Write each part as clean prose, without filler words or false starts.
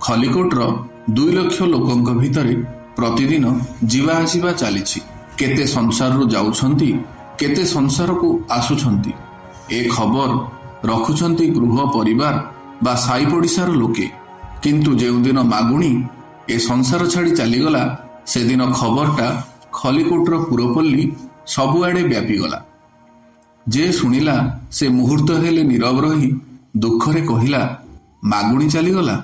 ଖଲିକୋଟର 2 ଲକ୍ଷ ଲୋକଙ୍କ ଭିତରେ ପ୍ରତିଦିନ ଯିବା ଆସିବା ଚାଲିଛି। କେତେ ସଂସାରରୁ ଯାଉଛନ୍ତି, କେତେ ସଂସାରକୁ ଆସୁଛନ୍ତି, ଏ ଖବର ରଖୁଛନ୍ତି ଗୃହ ପରିବାର ବା ସାଇ ପଡ଼ିଶାର ଲୋକେ। କିନ୍ତୁ ଯେଉଁଦିନ ମାଗୁଣି ଏ ସଂସାର ଛାଡ଼ି ଚାଲିଗଲା, ସେଦିନ ଖବରଟା ଖଲିକୋଟର ପୁରପଲ୍ଲୀ ସବୁଆଡ଼େ ବ୍ୟାପିଗଲା। ଯେ ଶୁଣିଲା, ସେ ମୁହୂର୍ତ୍ତ ହେଲେ ନୀରବ ରହି ଦୁଃଖରେ କହିଲା, "ମାଗୁଣି ଚାଲିଗଲା?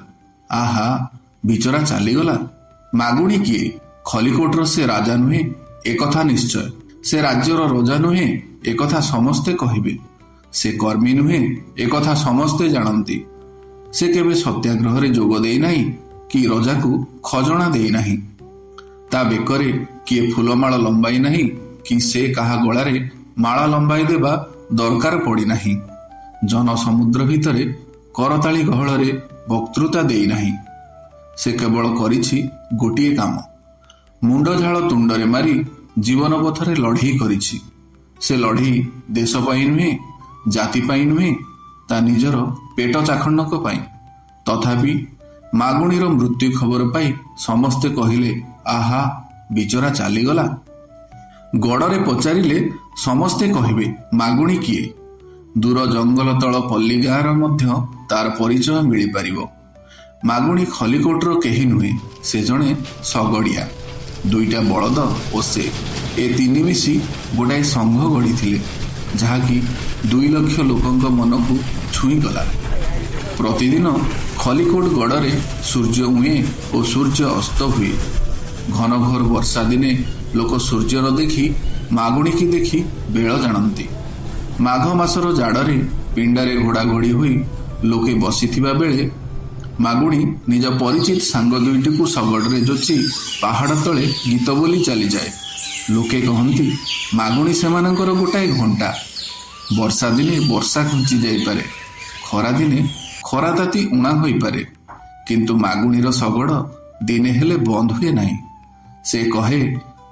ଆହା, ବିଚରା ଚାଲିଗଲା।" ମାଗୁଣି କିଏ? ଖଲିକୋଟର ସେ ରାଜା ନୁହେଁ, ଏକଥା ନିଶ୍ଚୟ। ସେ ରାଜ୍ୟର ରଜା ନୁହେଁ, ଏକଥା ସମସ୍ତେ କହିବେ। ସେ କର୍ମୀ ନୁହେଁ, ଏକଥା ସମସ୍ତେ ଜାଣନ୍ତି। ସେ କେବେ ସତ୍ୟାଗ୍ରହରେ ଯୋଗ ଦେଇନାହିଁ କି ରଜାକୁ ଖଜଣା ଦେଇନାହିଁ। ତା ବେକରେ କିଏ ଫୁଲମାଳ ଲମ୍ବାଇ ନାହିଁ କି ସେ କାହା ଗଳାରେ ମାଳା ଲମ୍ବାଇ ଦେବା ଦରକାର ପଡ଼ିନାହିଁ। ଜନସମୁଦ୍ର ଭିତରେ କରତାଳି ଗହଳରେ ବକ୍ତୃତା ଦେଇନାହିଁ। ସେ କେବଳ କରିଛି ଗୋଟିଏ କାମ, ମୁଣ୍ଡ ଝାଳ ତୁଣ୍ଡରେ ମାରି ଜୀବନ ପଥରେ ଲଢ଼େଇ କରିଛି। ସେ ଲଢ଼େଇ ଦେଶ ପାଇଁ ନୁହେଁ, ଜାତି ପାଇଁ ନୁହେଁ, ତା ନିଜର ପେଟ ଚାଖଣ୍ଡକ ପାଇଁ। ତଥାପି ମାଗୁଣିର ମୃତ୍ୟୁ ଖବର ପାଇ ସମସ୍ତେ କହିଲେ, "ଆହା, ବିଚରା ଚାଲିଗଲା।" ଗଡ଼ରେ ପଚାରିଲେ ସମସ୍ତେ କହିବେ ମାଗୁଣି କିଏ। ଦୂର ଜଙ୍ଗଲ ତଳ ପଲ୍ଲୀ ଗାଁର ମଧ୍ୟ ତାର ପରିଚୟ ମିଳିପାରିବ। ମାଗୁଣି ଖଲିକୋଟର କେହି ନୁହେଁ। ସେ ଜଣେ ଶଗଡ଼ିଆ। ଦୁଇଟା ବଳଦ ଓ ସେ, ଏ ତିନି ମିଶି ଗୋଟାଏ ସଂଘ ଗଢ଼ିଥିଲେ, ଯାହାକି 2 ଲକ୍ଷ ଲୋକଙ୍କ ମନକୁ ଛୁଇଁଗଲା। ପ୍ରତିଦିନ ଖଲିକୋଟ ଗଡ଼ରେ ସୂର୍ଯ୍ୟ ଉଏଁ ଓ ସୂର୍ଯ୍ୟ ଅସ୍ତ ହୁଏ। ଘନଘୋର ବର୍ଷା ଦିନେ ଲୋକ ସୂର୍ଯ୍ୟ ନ ଦେଖି ମାଗୁଣିକି ଦେଖି ବେଳ ଜାଣନ୍ତି। ମାଘ ମାସର ଜାଡ଼ରେ ପିଣ୍ଡାରେ ଘୋଡ଼ାଘୋଡ଼ି ହୋଇ ଲୋକେ ବସିଥିବା ବେଳେ ମାଗୁଣି ନିଜ ପରିଚିତ ସାଙ୍ଗ ଦୁଇଟିକୁ ଶଗଡ଼ରେ ଯୋଚି ପାହାଡ଼ ତଳେ ଗୀତ ବୋଲି ଚାଲିଯାଏ। ଲୋକେ କହନ୍ତି, ମାଗୁଣି ସେମାନଙ୍କର ଗୋଟାଏ ଘଣ୍ଟା। ବର୍ଷା ଦିନେ ବର୍ଷା ଘୁଞ୍ଚି ଯାଇପାରେ, ଖରାଦିନେ ଖରା ତାତି ଉଣା ହୋଇପାରେ, କିନ୍ତୁ ମାଗୁଣିର ଶଗଡ଼ ଦିନେ ହେଲେ ବନ୍ଦ ହୁଏ ନାହିଁ। ସେ କହେ,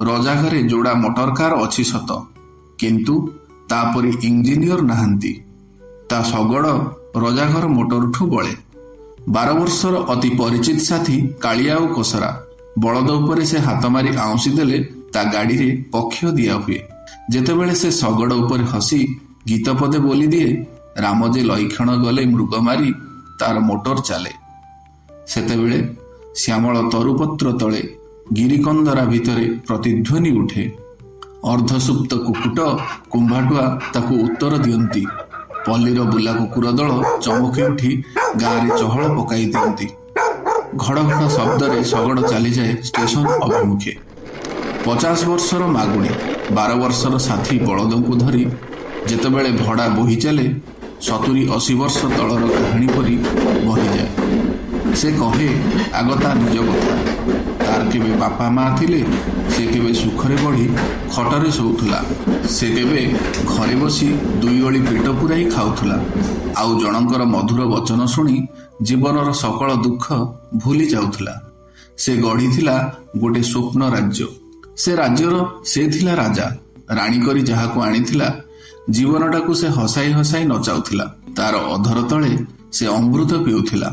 ରଜା ଘରେ ଯୋଡ଼ା ମୋଟର କାର ଅଛି ସତ, କିନ୍ତୁ ତା'ପରି ଇଞ୍ଜିନିୟର ନାହାନ୍ତି। ତା ଶଗଡ଼ ରଜାଘର ମୋଟରଠୁ ବଳେ। 12 ବର୍ଷର ଅତି ପରିଚିତ ସାଥୀ କାଳିଆ ଓ କୋସରା ବଳଦ ଉପରେ ସେ ହାତ ମାରି ଆଉଁସି ଦେଲେ ତା ଗାଡ଼ିରେ ପକ୍ଷ ଦିଆ ହୁଏ। ଯେତେବେଳେ ସେ ଶଗଡ଼ ଉପରେ ହସି ଗୀତ ପଦେ ବୋଲିଦିଏ, "ରାମ ଯେ ଲଇକ୍ଷଣ ଗଲେ ମୃଗ ମାରି", ତାର ମୋଟର ଚାଲେ। ସେତେବେଳେ ଶ୍ୟାମଳ ତରୁପତ୍ର ତଳେ ଗିରିକନ୍ଦରା ଭିତରେ ପ୍ରତିଧ୍ୱନି ଉଠେ। ଅର୍ଦ୍ଧସୁପ୍ତ କୁକୁଟ କୁମ୍ଭାଟୁଆ ତାକୁ ଉତ୍ତର ଦିଅନ୍ତି। ପଲ୍ଲୀର ବୁଲା କୁକୁର ଦଳ ଚମକି ଉଠି ଗାଁରେ ଚହଳ ପକାଇ ଦିଅନ୍ତି। ଘଡ଼ ଘଡ଼ ଶବ୍ଦରେ ଶଗଡ଼ ଚାଲିଯାଏ ଷ୍ଟେସନ ଅଭିମୁଖେ। 50 ବର୍ଷର ମାଗୁଣି 12 ବର୍ଷର ସାଥୀ ବଳଦଙ୍କୁ ଧରି ଯେତେବେଳେ ଭଡ଼ା ବୋହି ଚାଲେ, 70-80 ବର୍ଷ ତଳର କାହାଣୀ ପରି ବହିଯାଏ। ସେ କହେ ଆଗ ତା ନିଜ କଥା। ତାର କେବେ ବାପା ମା ଥିଲେ। ସେ କେବେ ସୁଖରେ ବଢ଼ି ଖଟରେ ଶୋଉଥିଲା। ସେ କେବେ ଘରେ ବସି ଦୁଇ ଓଳି ପେଟ ପୁରାଇ ଖାଉଥିଲା, ଆଉ ଜଣଙ୍କର ମଧୁର ବଚନ ଶୁଣି ଜୀବନର ସକଳ ଦୁଃଖ ଭୁଲି ଯାଉଥିଲା। ସେ ଗଢ଼ିଥିଲା ଗୋଟେ ସ୍ୱପ୍ନ ରାଜ୍ୟ। ସେ ରାଜ୍ୟର ସେ ଥିଲା ରାଜା। ରାଣୀ କରି ଯାହାକୁ ଆଣିଥିଲା, ଜୀବନଟାକୁ ସେ ହସାଇ ହସାଇ ନଚାଉଥିଲା। ତାର ଅଧର ତଳେ ସେ ଅମୃତ ପିଉଥିଲା।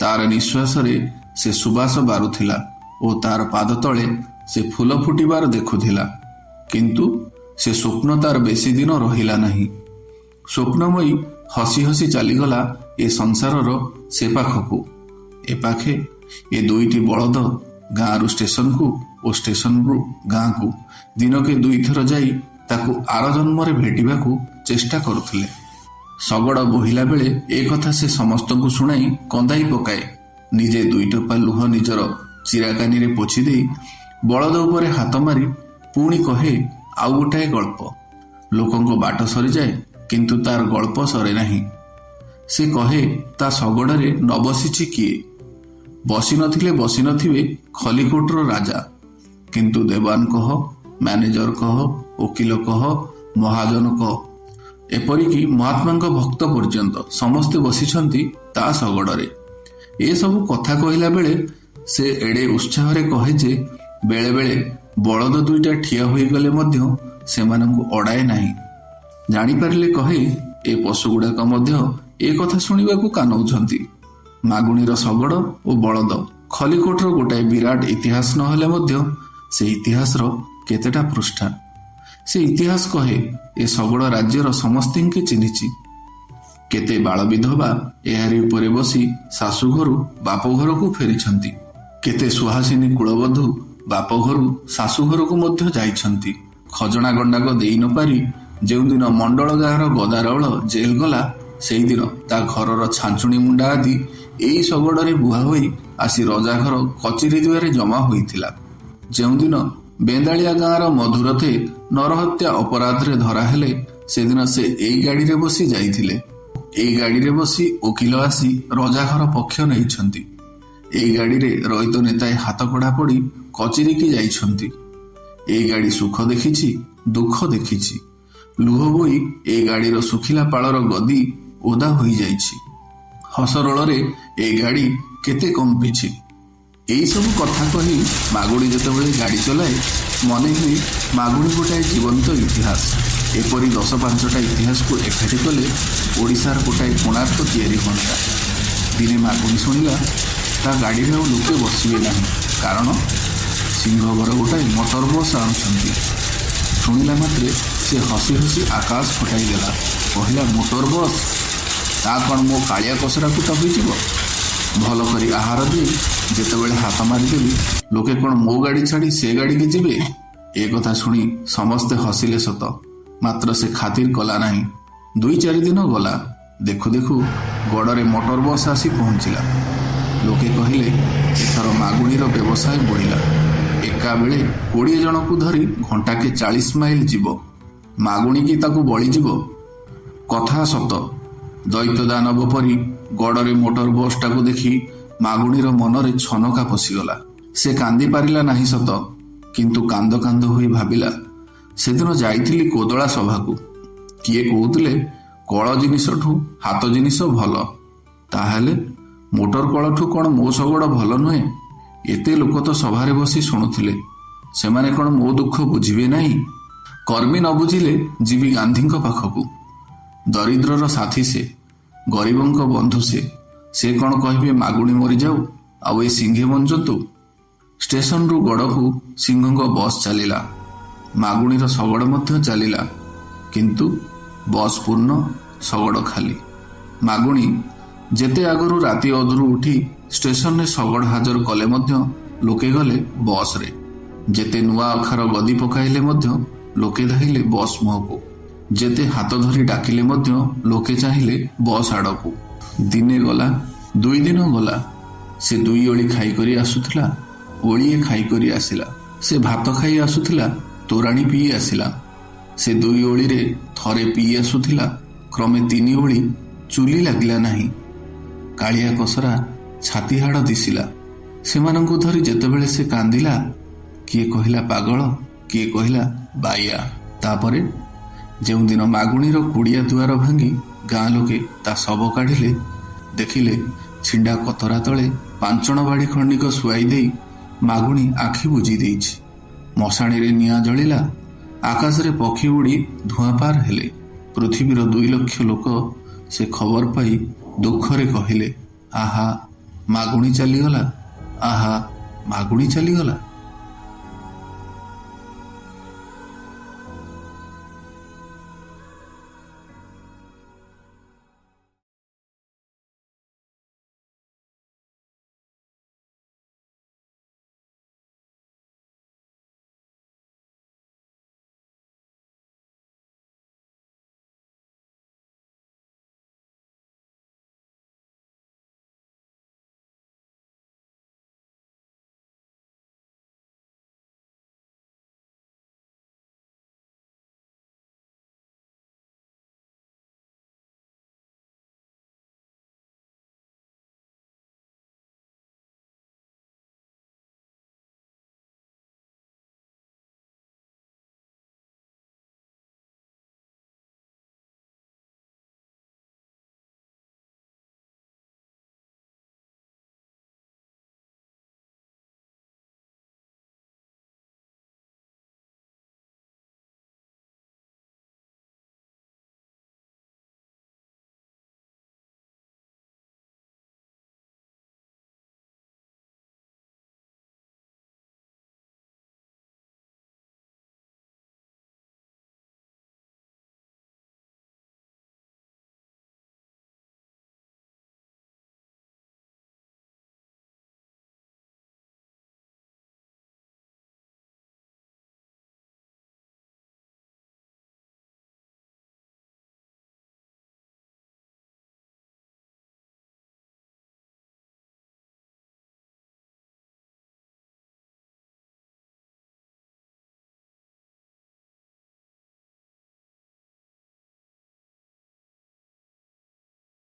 ତାର ନିଶ୍ୱାସରେ ସେ ସୁବାସ ବାରୁଥିଲା ଓ ତାର ପାଦ ତଳେ ସେ ଫୁଲ ଫୁଟିବାର ଦେଖୁଥିଲା। କିନ୍ତୁ ସେ ସ୍ୱପ୍ନ ତାର ବେଶୀ ଦିନ ରହିଲା ନାହିଁ। ସ୍ୱପ୍ନମୟୀ ହସି ହସି ଚାଲିଗଲା ଏ ସଂସାରର ସେ ପାଖକୁ। ଏ ପାଖେ ଏ ଦୁଇଟି ବଳଦ ଗାଁରୁ ଷ୍ଟେସନକୁ ଓ ଷ୍ଟେସନରୁ ଗାଁକୁ ଦିନକେ ଦୁଇଥର ଯାଇ ତାକୁ ଆର ଜନ୍ମରେ ଭେଟିବାକୁ ଚେଷ୍ଟା କରୁଥିଲେ। ଶଗଡ଼ ବୋହିଲା ବେଳେ ଏ କଥା ସେ ସମସ୍ତଙ୍କୁ ଶୁଣାଇ କନ୍ଦାଇ ପକାଏ। ନିଜେ ଦୁଇ ଟୋପା ଲୁହ ନିଜର ଚିରାକାନିରେ ପୋଛି ଦେଇ ବଳଦ ଉପରେ ହାତ ମାରି ପୁଣି କହେ ଆଉ ଗୋଟାଏ ଗଳ୍ପ। ଲୋକଙ୍କ ବାଟ ସରିଯାଏ, କିନ୍ତୁ ତାର ଗଳ୍ପ ସରେ ନାହିଁ। ସେ କହେ, ତା ଶଗଡ଼ରେ ନ ବସିଛି କିଏ? ବସି ନଥିଲେ ବସି ନଥିବେ ଖଲିକୋଟର ରାଜା, କିନ୍ତୁ ଦେବାନ କହ, ମ୍ୟାନେଜର କହ, ଓକିଲ କହ, ମହାଜନ କହ, ଏପରିକି ମହାତ୍ମାଙ୍କ ଭକ୍ତ ପର୍ଯ୍ୟନ୍ତ ସମସ୍ତେ ବସିଛନ୍ତି ତା ଶଗଡ଼ରେ। ଏସବୁ କଥା କହିଲା ବେଳେ ସେ ଏଡ଼େ ଉତ୍ସାହରେ କହେ ଯେ ବେଳେ ବେଳେ ବଳଦ ଦୁଇଟା ଠିଆ ହୋଇଗଲେ ମଧ୍ୟ ସେମାନଙ୍କୁ ଅଡ଼ାଏ ନାହିଁ। ଜାଣିପାରିଲେ କହେ, ଏ ପଶୁଗୁଡ଼ାକ ମଧ୍ୟ ଏ କଥା ଶୁଣିବାକୁ କାନଉଛନ୍ତି। ମାଗୁଣୀର ଶଗଡ଼ ଓ ବଳଦ ଖଲିକୋଟର ଗୋଟାଏ ବିରାଟ ଇତିହାସ ନହେଲେ ମଧ୍ୟ ସେ ଇତିହାସର କେତେଟା ପୃଷ୍ଠା। ସେ ଇତିହାସ କହେ, ଏ ଶଗଡ଼ ରାଜ୍ୟର ସମସ୍ତିଙ୍କି ଚିହ୍ନିଛି। କେତେ ବାଳ ବିଧବା ଏହାରି ଉପରେ ବସି ଶାଶୁଘରୁ ବାପଘରକୁ ଫେରିଛନ୍ତି। କେତେ ସୁହାସିନୀ କୁଳବଧୂ ବାପଘରୁ ଶାଶୁଘରକୁ ମଧ୍ୟ ଯାଇଛନ୍ତି। ଖଜଣା ଗଣ୍ଡାକ ଦେଇ ନପାରି ଯେଉଁଦିନ ମଣ୍ଡଳ ଗାଁର ଗଦାରଉଳ ଜେଲ ଗଲା, ସେଇଦିନ ତା ଘରର ଛାଞ୍ଚୁଣି ମୁଣ୍ଡା ଆଦି ଏଇ ଶଗଡ଼ରେ ବୁହା ହୋଇ ଆସି ରଜାଘର କଚେରୀ ଦୁଆରେ ଜମା ହୋଇଥିଲା। ଯେଉଁଦିନ ବେନ୍ଦାଳିଆ ଗାଁର ମଧୁରଥେ ନରହତ୍ୟା ଅପରାଧରେ ଧରା ହେଲେ, ସେଦିନ ସେ ଏଇ ଗାଡ଼ିରେ ବସି ଯାଇଥିଲେ। ଏଇ ଗାଡ଼ିରେ ବସି ଓକିଲ ଆସି ରଜାଘର ପକ୍ଷ ନେଇଛନ୍ତି। ଏଇ ଗାଡ଼ିରେ ରଇତ ନେତାଏ ହାତକଡ଼ା ପଡ଼ି କଚେରୀକି ଯାଇଛନ୍ତି। ଏଇ ଗାଡ଼ି ସୁଖ ଦେଖିଛି, ଦୁଃଖ ଦେଖିଛି। ଲୁହ ବୋହି ଏଇ ଗାଡ଼ିର ଶୁଖିଲା ପାଳର ଗଦି ଓଦା ହୋଇଯାଇଛି। ହସରୋଳରେ ଏଇ ଗାଡ଼ି କେତେ କମ୍ପିଛି। ଏଇସବୁ କଥା କହି ମାଗୁଣୀ ଯେତେବେଳେ ଗାଡ଼ି ଚଲାଏ, ମନେ ହୁଏ ମାଗୁଣୀ ଗୋଟାଏ ଜୀବନ୍ତ ଇତିହାସ। ଏପରି 10-5ଟା ଇତିହାସକୁ ଏକାଠି କଲେ ଓଡ଼ିଶାର ଗୋଟାଏ କୋଣାର୍କ ତିଆରି ହୁଅନ୍ତା। ଦିନେ ମାଗୁଣୀ ଶୁଣିଲା, ତା ଗାଡ଼ିରେ ଆଉ ଲୋକେ ବସିବେ ନାହିଁ, କାରଣ ସିଂହଘର ଗୋଟାଏ ମଟର ବସ୍ ଆଣୁଛନ୍ତି। ଶୁଣିଲା ମାତ୍ରେ ସେ ହସି ହସି ଆକାଶ ଫଟାଇ ଦେଲା। କହିଲା, ମୋଟର ବସ୍? ତା କ'ଣ ମୋ କାଳିଆ କସରାକୁ ଟପିଯିବ? ଭଲ କରି ଆହାର ଦେଇ ଯେତେବେଳେ ହାତ ମାରିଦେବି, ଲୋକେ କ'ଣ ମୋ ଗାଡ଼ି ଛାଡ଼ି ସେ ଗାଡ଼ିକି ଯିବେ? ଏ କଥା ଶୁଣି ସମସ୍ତେ ହସିଲେ ସତ, ମାତ୍ର ସେ ଖାତିର କଲା ନାହିଁ। 2-4 ଦିନ ଗଲା। ଦେଖୁ ଦେଖୁ ଗଡ଼ରେ ମଟର ବସ୍ ଆସି ପହଞ୍ଚିଲା। ଲୋକେ କହିଲେ, ଏଥର ମାଗୁଣୀର ବ୍ୟବସାୟ ବଢ଼ିଲା। ଏକାବେଳେ 20 ଜଣକୁ ଧରି ଘଣ୍ଟାକେ 40 ମାଇଲ ଯିବ। ମାଗୁଣୀକି ତାକୁ ବଳିଯିବ? କଥା ସତ। ଦୈତ୍ୟ ଦାନବ ପରି ଗଡ଼ରେ ମୋଟର ବସ୍ଟାକୁ ଦେଖି ମାଗୁଣୀର ମନରେ ଛନକା ପଶିଗଲା। ସେ କାନ୍ଦି ପାରିଲା ନାହିଁ ସତ, କିନ୍ତୁ କାନ୍ଦ କାନ୍ଦ ହୋଇ ଭାବିଲା, ସେଦିନ ଯାଇଥିଲି କୋଦଳା ସଭାକୁ। କିଏ କହୁଥିଲେ କଳ ଜିନିଷଠୁ ହାତ ଜିନିଷ ଭଲ। ତାହେଲେ ମୋଟର କଳଠୁ କ'ଣ ମୋ ଶଗଡ଼ ଭଲ ନୁହେଁ? ଏତେ ଲୋକ ତ ସଭାରେ ବସି ଶୁଣୁଥିଲେ, ସେମାନେ କ'ଣ ମୋ ଦୁଃଖ ବୁଝିବେ ନାହିଁ? କର୍ମୀ ନ ବୁଝିଲେ ଯିବି ଗାନ୍ଧୀଙ୍କ ପାଖକୁ। ଦରିଦ୍ରର ସାଥୀ ସେ, ଗରିବଙ୍କ ବନ୍ଧୁ ସେ। ସେ କ'ଣ କହିବେ ମାଗୁଣୀ ମରିଯାଉ ଆଉ ଏ ସିଂହେ ବଞ୍ଚନ୍ତୁ? ଷ୍ଟେସନରୁ ଗଡ଼କୁ ସିଂହଙ୍କ ବସ୍ ଚାଲିଲା, ମାଗୁଣୀର ଶଗଡ଼ ମଧ୍ୟ ଚାଲିଲା, କିନ୍ତୁ ବସ୍ ପୂର୍ଣ୍ଣ, ଶଗଡ଼ ଖାଲି। ମାଗୁଣୀ ଯେତେ ଆଗରୁ ରାତି ଅଧରୁ ଉଠି ଷ୍ଟେସନରେ ଶଗଡ଼ ହାଜର କଲେ ମଧ୍ୟ ଲୋକେ ଗଲେ ବସ୍ରେ। ଯେତେ ନୂଆ ଅଖାର ଗଦି ପକାଇଲେ ମଧ୍ୟ ଲୋକେ ଧାଇଲେ ବସ୍ ମୁହଁକୁ। ଯେତେ ହାତ ଧରି ଡାକିଲେ ମଧ୍ୟ ଲୋକେ ଚାହିଁଲେ ବସ୍ ଆଡ଼କୁ। ଦିନେ ଗଲା, 2 ଦିନ ଗଲା। ସେ 2 ଓଳି ଖାଇକରି ଆସୁଥିଲା, ଓଳିଏ ଖାଇକରି ଆସିଲା। ସେ ଭାତ ଖାଇ ଆସୁଥିଲା, ତୋରାଣି ପିଇ ଆସିଲା। ସେ 2 ଓଳିରେ ଥରେ ପିଇ ଆସୁଥିଲା, କ୍ରମେ 3 ଓଳି ଚୁଲି ଲାଗିଲା ନାହିଁ। କାଳିଆ କସରା ଛାତି ହାଡ଼ ଦିଶିଲା। ସେମାନଙ୍କୁ ଧରି ଯେତେବେଳେ ସେ କାନ୍ଦିଲା, କିଏ କହିଲା ପାଗଳ, କିଏ କହିଲା ବାଇଆ। ତାପରେ ଯେଉଁଦିନ ମାଗୁଣୀର କୁଡ଼ିଆ ଦୁଆର ଭାଙ୍ଗି ଗାଁ ଲୋକେ ତା ଶବ କାଢ଼ିଲେ, ଦେଖିଲେ ଛିଣ୍ଡା କତରା ତଳେ ପାଞ୍ଚଣ ବାଡ଼ି ଖଣ୍ଡିକ ଶୁଆଇ ଦେଇ ମାଗୁଣୀ ଆଖି ବୁଜି ଦେଇଛି। ମଶାଣିରେ ନିଆଁ ଜଳିଲା, ଆକାଶରେ ପକ୍ଷୀ ଉଡ଼ି ଧୂଆଁ ପାର ହେଲେ। ପୃଥିବୀର 2 ଲକ୍ଷ ଲୋକ ସେ ଖବର ପାଇ ଦୁଃଖରେ କହିଲେ, ଆହା ମାଗୁଣୀ ଚାଲିଗଲା, ଆହା ମାଗୁଣୀ ଚାଲିଗଲା।